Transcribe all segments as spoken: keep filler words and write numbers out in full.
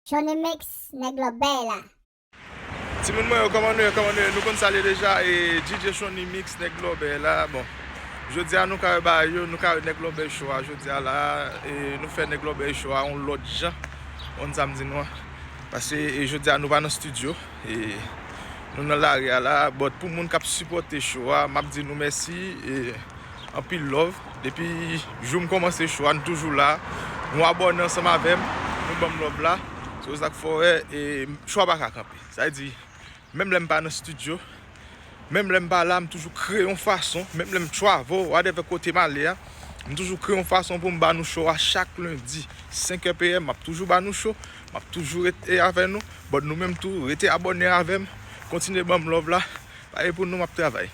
Shonny Mix, nèg lòbèy la. Timoun mwen yo, kòman nou ye, kòman nou ye? Nou konn sa l ye deja, e D J Shonny Mix, nèg lòbèy la. Bon, jodi a nou ka wè bagay yo, nou ka wè nèg lòbèy show a jodi a la, e nou fè nèg lòbèy show a yon lòt jan, ou konn sa m di nou an. Paske e jodi a nou pa nan studio, e nou nan lari a la, but pou moun k ap sipòte show a, m ap di nou mèsi, e anpil love. Depi jou m kòmanse show a, nou toujou la. Nou abòne ansanm avè m, nou ban m love la. Se sa k fè w wè, e show a pa ka kanpe. Sa vle di, menm lè m pa nan studio, menm lè m pa la, m toujou kreye yon fason, menm lè m travel, whatever kote m ale a, m toujou kreye yon fason pou m ba nou show a chak lendi, senk è P M, m ap toujou ba nou show, m ap toujou rete avè nou, but nou menm tou, rete abòne avè m, kontinye ban m love la, paske pou nou m ap travay.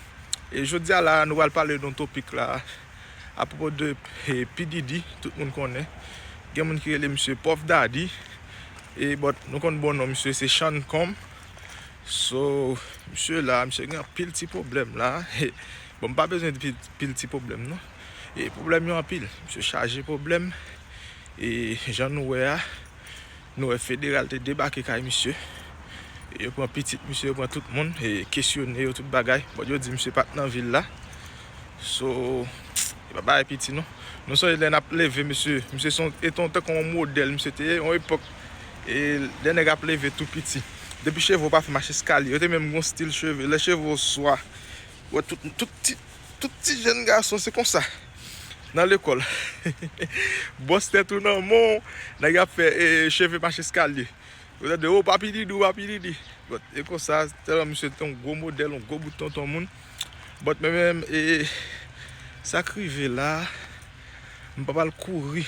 E jodi a la, nou pral pale de yon topik la, apwopo de e, P Diddy, tout moun konnen. Gen moun ki rele misye Puff Daddy, e, but nou konn bon non misye se Sean Combs. So, misye la, misye gen anpil ti pwoblèm la. Bon, m pa bezwen di pil, pil ti pwoblèm non. E pwoblèm yo anpil. Misye chaje pwoblèm. E jan nou wè a, nou wè federal te debake kay misye. E yo pran pitit misye, yo pran tout moun, e kesyone yo, tout bagay. But yo di misye pa t nan vil la. So, e pa bagay piti non. Nou sonje lè n ap leve misye, misye se yon, e te yon tankou yon modèl misye te ye, yon epòk, e lè nèg ap leve tou piti. Depi cheve w pa fè mache eskalye, yo te menm gen yon stil cheve, lè cheve w swa, wè tout, tout ti, tout ti jèn gason se konsa. Nan lekòl. Bòs tèt ou nan men w, nèg ap fè e, cheve mache eskalye. Ou tande, o, Papi Didi, o, Papi Didi. But, e konsa, tèlman misye te yon gwo modèl, yon gwo bout tonton moun. But, men menm, e, sa k rive la, m pa pral kouri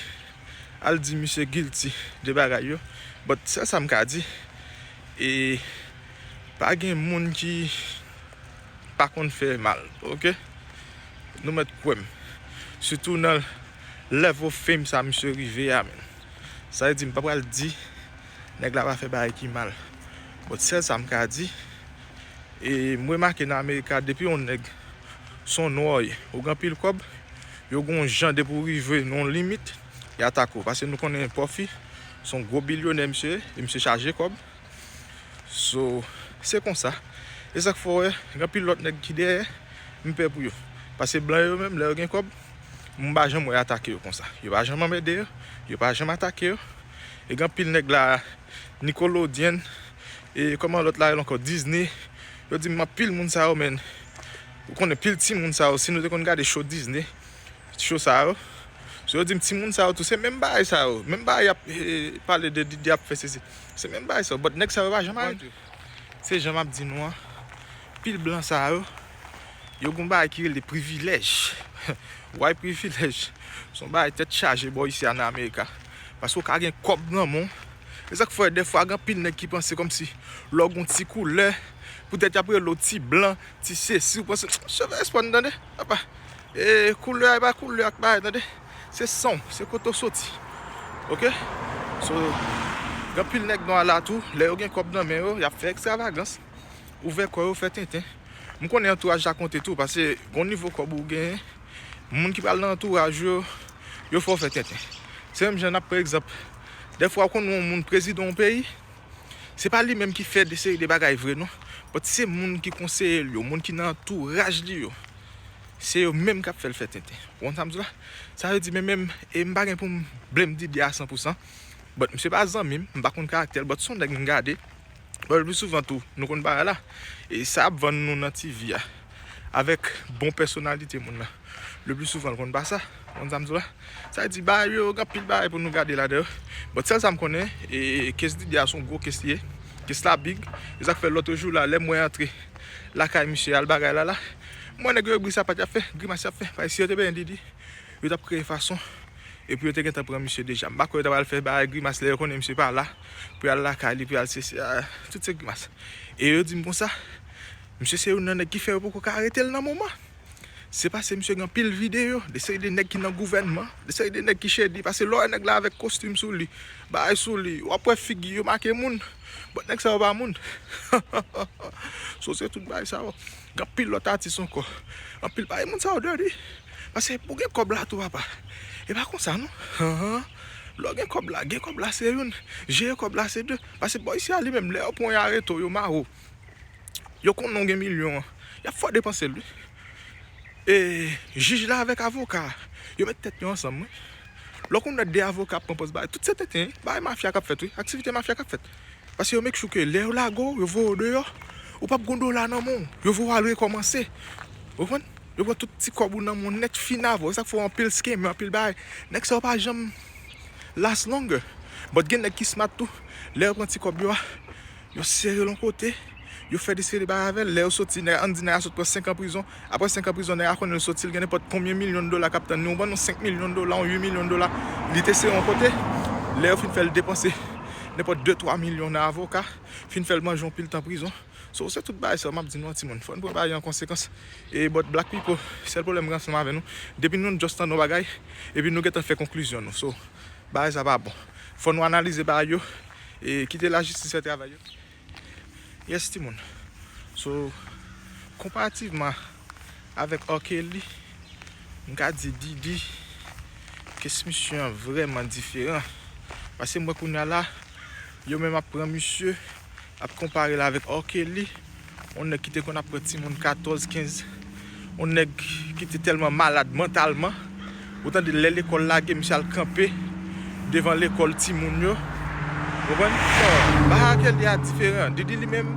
al di misye guilty de bagay yo. But, sèl sa m ka di, e, pa gen moun ki pa konn fè mal, oke? Nou mèt kwè m. Sitou nan level fame sa misye rive a, menn. Sa vle di, m pa pral di nèg la pa fè bagay ki mal. But sèl sa m ka di, e m remake nan Amerika, depi yon nèg se yon nwa w ye, ou gen anpil kòb, yo gen yon jan depi w rive nan yon limit, y atake w. Paske nou konnen Puffy, se yon gwo bilyonè misye ye, e misye chaje kòb. So, se konsa. E sa k fè w wè, gen anpil lòt nèg ki dèyè, m pè pou yo. Paske blan yo menm, lè yo gen kòb, m pa janm wè y atake yo konsa. Yo pa janm anmède yo, yo pa janm atake yo. E gen anpil nèg la, Nickelodeon, e kòman lòt la rele ankò, Disney. Yo di m anpil moun sa yo, menn. Ou konnen pil timoun sa yo, si nou te konn gade show Disney, show sa yo. So yo di m timoun sa yo tou, se menm bagay sa yo. Menm bagay y ap e, pale de Diddy ap fè sesi. Se menm bagay sa yo. But nèg sa yo pa janm arete. Se jan m ap di nou an. Pil blan sa yo, yo gen yon bagay ki rele privilèj. White privilèj. Se yon bagay tèt chaje bò isi a nan Amerika. Paske w ka gen kòb nan men w. E sa k fè dèfwa gen anpil nèg ki panse kòmsi lè w gen yon ti koulè, poutèt y ap rele w ti blan, ti sesi, ou panse, cheve espwa n tande, apa. E koulè a, e pa koulè ak bagay, tande. Se san w, se kote w soti. Oke? So, gen anpil nèg nwa la tou, lè yo gen kòb nan men yo, y ap fè ekstravagans, ouvè kò yo, fè tenten. M konnen antouraj la konte tou, paske gon nivo kòb ou genyen, moun ki pral nan antouraj yo, yo fè w fè tenten. Se menm jan n ap pran egzanp, dèfwa w konn wè yon moun prezidan yon peyi, se pa li menm ki fè de seri de bagay vre non, but se moun ki konseye l yo, moun ki nan antouraj li yo. Se yo menm k ap fè l fè tenten. Ou konn sa m di w la? Sa vle di, men menm, e m pa gen pou m blame Diddy a san pou san. But misye pa zanmi m, m pa konn karaktè l, but se yon nèg m gade. But le pli souvan tou, nou konn bagay la. E sa y ap vann nou nan T V a, avèk bon pèsonalite moun nan, le pli souvan l konn pa sa. Ou konn sa m di w la? Sa vle di, bagay yo, gen anpil bagay pou nou gade ladan yo. But sèl sa m konnen, e, case Diddy a se yon gwo case li ye. Case la big. E sa k fè lòt jou la, lè m wè antre lakay misye al bagay la la, m wè nèg yo bri sapat y ap fè, grimas y ap fè. Paske si yo te benyen Diddy, yo t ap kreye fason. Epi yo te gentan pran misye deja. M pa kwè yo ta pral fè bagay grimas lè yo konnen misye pa la pou y al lakay li, pou y al sesi, a, tout se grimas. E yo di m konsa, misye se youn nan nèg ki fè yo poko ka arete l nan moman. Se paske misye gen anpil videyo, de seri de nèg ki nan gouvènman, de seri de nèg ki shady, paske lè w wè nèg la avèk kostim sou li, bagay sou li, w ap wè figi yo make moun. But nèg sa yo pa moun. So se tout bagay sa yo. Gen anpil lòt atis ankò. Anpil bagay moun sa yo dirty. Paske pou gen kòb la tou papa. E pa konsa non. Ahan. Lè w gen kòb la, gen kòb la se youn. Jere kòb la se de. Paske bò isi a li menm, lè yo pran w, yo arete w, yo mare w, yo konnen w gen milyon an, y ap fè w depanse l, wi. E jij la avèk avoka a, yo met tèt yo ansanm, wi. Lè w konn wè de avoka ap pran pòz bagay, tout se tenten, wi. Bagay mafya k ap fèt, wi. Aktivite mafya k ap fèt. Paske yo make sure ke lè yo lage w, yo voye w deyò, ou p ap gen yon dola nan men w. Yo voye w al rekòmanse. Ou konprann? Yo pran tout ti kòb ou nan men w nèt, fin avè w. E sa k fè w anpil scammer, anpil bagay. Nèg sa yo pa janm last longer. But gen nèg ki smart tou. Lè yo pran ti kòb yo a, yo sere l yon kote, yo fè de seri de bagay avè l. Lè yo soti, nèg, ann di nèg la sot pran senk an prizon. Apre senk an prizon, nèg la konnen l soti, l gen nenpòt konbyen milyon dola k ap tann li. Ou ban nou senk milyon dola, yon uit milyon dola, li te sere yon kote. Lè yo fin fè l depanse nenpòt de twa milyon nan avoka, fin fè l manje yon pil tan prizon. So, se tout bagay sa yo m ap di nou an timoun. Fò n pran bagay yo an konsekans. E, but black people, sèl pwoblèm m gen ansanm avè nou, depi nou just tande yon bagay, epi nou gentan fè konklizyon nou. So, bagay sa pa bon. Fò nou analize bagay yo e kite lajistis fè travay yo. Yes, timoun. So, konparativman avèk R. Kelly, m ka di Diddy, kes misye an vrèman diferan. Paske m wè kounye a la, yo menm ap pran misye, ap konpare l avèk R. Kelly, yon nèg ki te konn ap pran timoun katòz, kenz, yon nèg ki te tèlman malad mantalman, ou tande lè lekòl lage, misye al kanpe devan lekòl timoun yo. Ou konprann? Bon, bagay R. Kelly a diferan. Diddy li menm,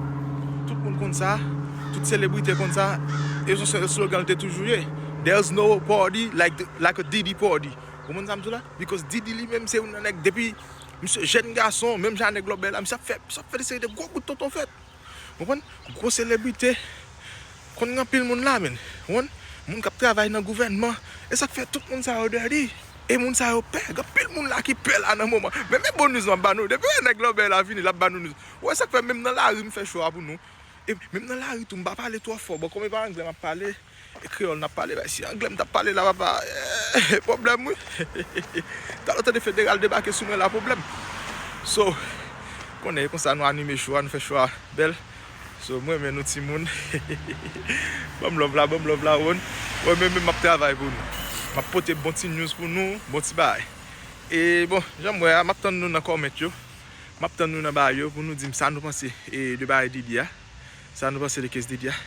tout moun konn sa, tout selebrite konn sa, e se slogan l te toujou ye. There's no party like the, like a Diddy party. Ou konprann sa m di w la? Because Diddy li menm se youn nan nèg depi misye jèn gason, menm jan a nèg Lòbèy la, misye ap fè, misye ap fè de seri de gwo bout tonton fèt. Ou konprann? Gwo selebrite. Konn gen anpil moun la, men. Ou konprann? Moun k ap travay nan gouvènman. E sa k fè tout moun sa yo dirty. E moun sa yo pè. Gen anpil moun la ki pè la nan moman. Men, men bon news m ap ba nou. Depi wè nèg Lòbèy la vini, l ap ba nou news. Ou wè sa k fè menm nan lari m fè cho a pou nou. E menm nan lari tou, m pa pale twò fò. Bon, kòm e pa anglè m ap pale, e kreyòl n ap pale, bay, si anglè m t ap pale la, papa, eh, pwoblèm, wi. Talè w tande federal debake sou mwen la, pwoblèm. So, konnen e konsa nou anime cho a, nou fè cho a bèl. So, m renmen nou timoun. Ban m love la, ban m love la, Ron. Mwen menm, menm m ap travay pou nou. M ap pote bon ti news pou nou, bon ti bagay. E bon, jan m wè a, m ap tann nou nan comment yo. M ap tann nou nan bagay yo pou nou di m sa nou panse e de bagay Diddy a. Sa nou panse de kes Diddy a?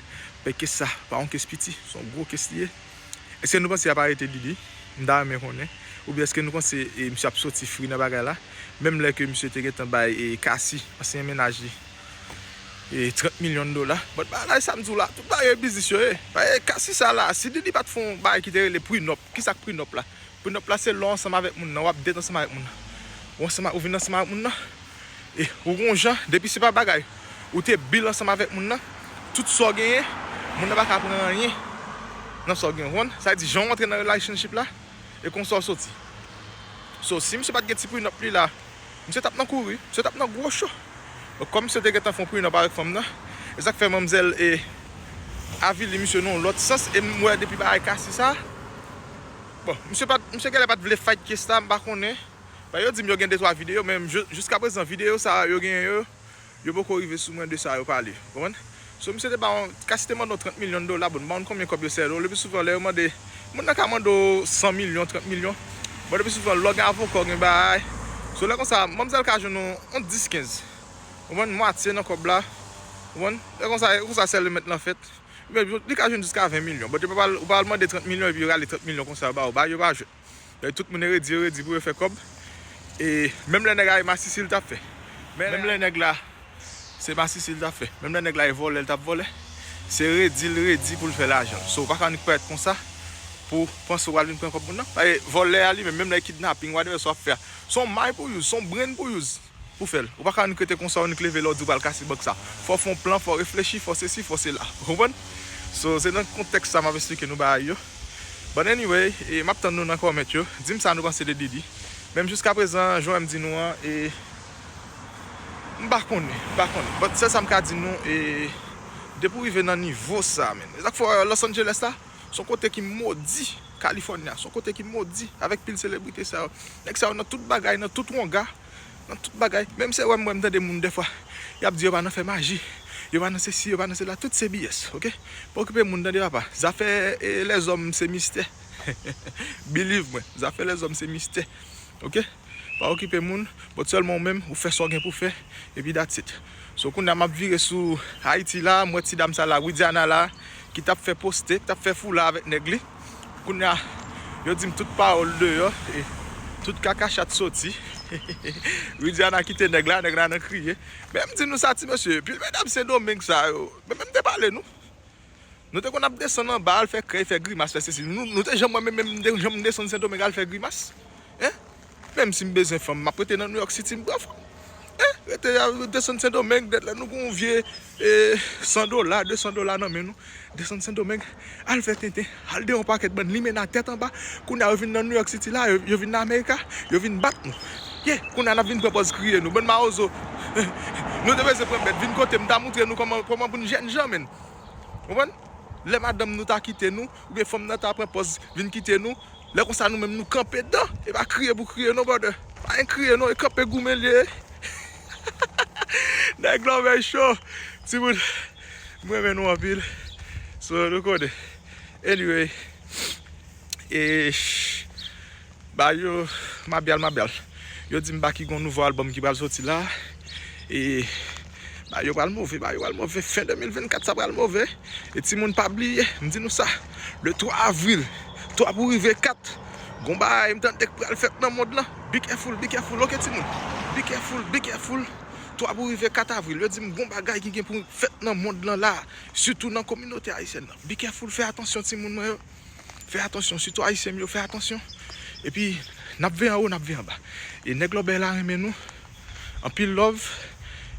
Paske kes sa pa yon kes piti, se yon gwo kes li ye. Èske nou panse y ap arete Diddy? M ta renmen konnen. Oubyen èske nou panse e, misye ap soti free nan bagay la? Menm lè ke misye te gentan bay e, Cassie, ansyen mennaj li, e, trant milyon dola. But bagay sa m di w la, tout bagay yo biznis yo ye. Paske Cassie sa la, si Diddy pa t fè yon bagay ki te rele prenup, kisa k prenup la? Prenup la se lè w ansanm avèk moun nan, w ap date ansanm avèk moun nan. Ou ansanm a, ou vin ansanm avèk moun nan. E ou gon jan, depi se pa bagay ou te build ansanm avèk moun nan, tout sa w genyen, moun nan pa ka pran anyen nan sa w genyen. Ou konprann? Sa vle di, jan w antre nan relationship la, e konsa w soti. So, si misye pa t gen ti prenup li la, misye t ap nan kouri, misye t ap nan gwo cho. Bon, kòm misye te gentan fè yon prenup avèk fanm nan, e sa k fè manmzèl e avili misye nan yon lòt sans, e m wè depi bagay Cassie sa, bon, misye pa t, misye genlè pa t vle fight kes la, m pa konnen. Paske yo di m yo gen de twa videyo, men m, jiskaprezan videyo sa yo genyen yo, yo poko rive sou mwen de sa yo pale. Ou konprann? So, misye te ba yon, Cassie te mande yon trant milyon dola, bon, m pa konn konbyen kòb yo sèvi yo. Le pi souvan, lè yo mande, moun nan ka mande w san milyon, trant milyon. Bon, le pi souvan, lè w gen avoka, w gen bagay. So, lè konsa, manmzèl ka jwenn yon, yon dis, kenz. Ou konprann? Mwatye nan kòb la. Ou konprann? Lè konsa, e konsa sèl yo mèt lan fèt. Men, li ka jwenn jiska ven milyon. Bon, yo pa al, ou pa al mande trant milyon epi yo rale trant milyon konsa, yo ba ou, ba yo pa jwenn. Tout moun redi, yo redi pou yo fè kòb. E menm lè nèg la e masisi l t ap fè. Menm lè nèg la se masisi l t ap fè. Menm lè nèg la e vòlè l t ap vòlè. Se redi l redi pou l fè lajan. So, ou pa ka annik parèt konsa pou w panse w pral vin pran kòb moun nan. Paske vòlè a li menm, menm lè e kidnaping, whatever sa w ap fè a, se yon may pou w use, se yon brain pou w use pou fè l. Ou pa ka annik rete konsa, ou annik leve lè w di w pral kase bank sa. Fò w fè yon plan, fò w reflechi, fò sesi, fò sela. Ou konprann? So, se nan kontèks sa m ap esplike nou bagay yo. But anyway, e, m ap tann nou nan comment yo. Di m sa nou panse de Diddy. Menm jiskaprezan, jan w wè m di nou an, e, m pa konnen, m pa konnen. But sèl sa m ka di nou, e, depi w rive nan nivo sa, men. E sa k fè w wè Los Angeles la, se yon kote ki modi. California, se yon kote ki modi, avèk pil selebrite sa yo. Nèg sa yo nan tout bagay, nan tout wonga, nan tout bagay. Menm se wè m, wè m tande moun dèfwa, y ap di yo pa nan fè maji, yo pa nan sesi, yo pa nan sela, tout se B S, oke? Pa okipe moun, tande papa. Zafè, e, lèzòm se mistè. Believe mwen, zafè lèzòm se mistè, oke? Pa okipe moun, but sèlman ou menm, ou fè sa w gen pou fè, epi that's it. So, kounye a m ap vire sou Ayiti la, m wè ti dam sa la, Widiana la, ki t ap fè poste, ki t ap fè foula avèk nèg li. Kounye a, yo di m tout pawòl deyò, e tout kaka chat soti. Widiana kite nèg la, nèg la nan kriye. Men m di nou sa, ti mesye, pil medam Sendomeng sa yo, men, men m te pale nou. Nou te konn ap desann anba, al fè krèy, fè grimas, fè sesi. Nou, nou te janm wè, men, men m de-, janm desann Sendomeng al fè grimas? Hein? Menm si m bezwen fanm, m ap rete nan New York City, m pran fanm. Hein? Rete a, desann Sendomeng, dèt lè nou gon vye, e, san dola, de san dola nan men nou. Desann Sendomeng, al fè tenten, al de yon pakèt bann limena tèt anba. Kounye a, yo vin nan New York City la, yo, yo vin nan Amerika, yo vin bat nou. Ye, kounye a, n ap vin pran pòz kriye nou. Bann mawozo, nou te bezwen pran bèt, vin kote m, ta montre nou kòman, kòman pou n jènjan, menn. Konprann? Lè madanm nou ta kite nou, oubyen fanm nan ta pran pòz vin kite nou, lè konsa nou menm nou kanpe dan, e pa kriye pou kriye non, brother. Pa gen kriye non, e kanpe goumen l ye. Nèg lòbèy cho. Timoun, mwen renmen nou anpil. So, nou konnen. Anyway, e, ba yo, mabyal, mabyal. Yo di m Baky gon nouvo album ki pral soti la. E, ba yo pral move, ba yo pral move. Fen de mil vennkat sa pral move. E timoun, pa bliye, m di nou sa. Le twa avril, twa pou rive kat, gon bagay m tande k pral fèt nan mond lan. Be careful, be careful, ok timoun? Be careful, be careful. Twa pou rive kat avril, yo di m gon bagay ki gen pou fèt nan mond lan la. Sitou nan kominote ayisyèn nan. Be careful, fè atansyon timoun mwen yo. Fè atansyon, sitou ayisyen m yo, fè atansyon. Epi, n ap veye anwo, n ap veye anba. E nèg lòbèy la renmen nou. Anpil love.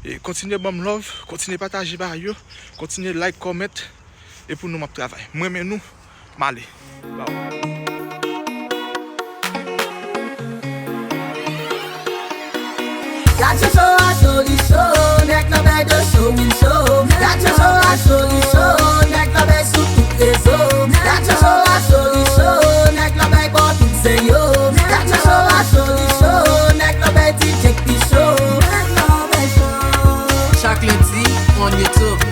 E kontinye ban m love, kontinye pataje bagay yo, kontinye like, comment. E pou nou m ap travay. M renmen nou, m ale. Bye. Gad Jojo a joli cho, nèg nan bèy de cho, win cho. Gad Jojo a joli cho, nèg nan bèy sou tout rezo. Gad Jojo a joli cho, nèg nan bèy bò tout zen yo. Gad Jojo a joli cho, nèg nan bèy D J k pi cho. Nèg nan bèy cho. Chak lendi, on YouTube.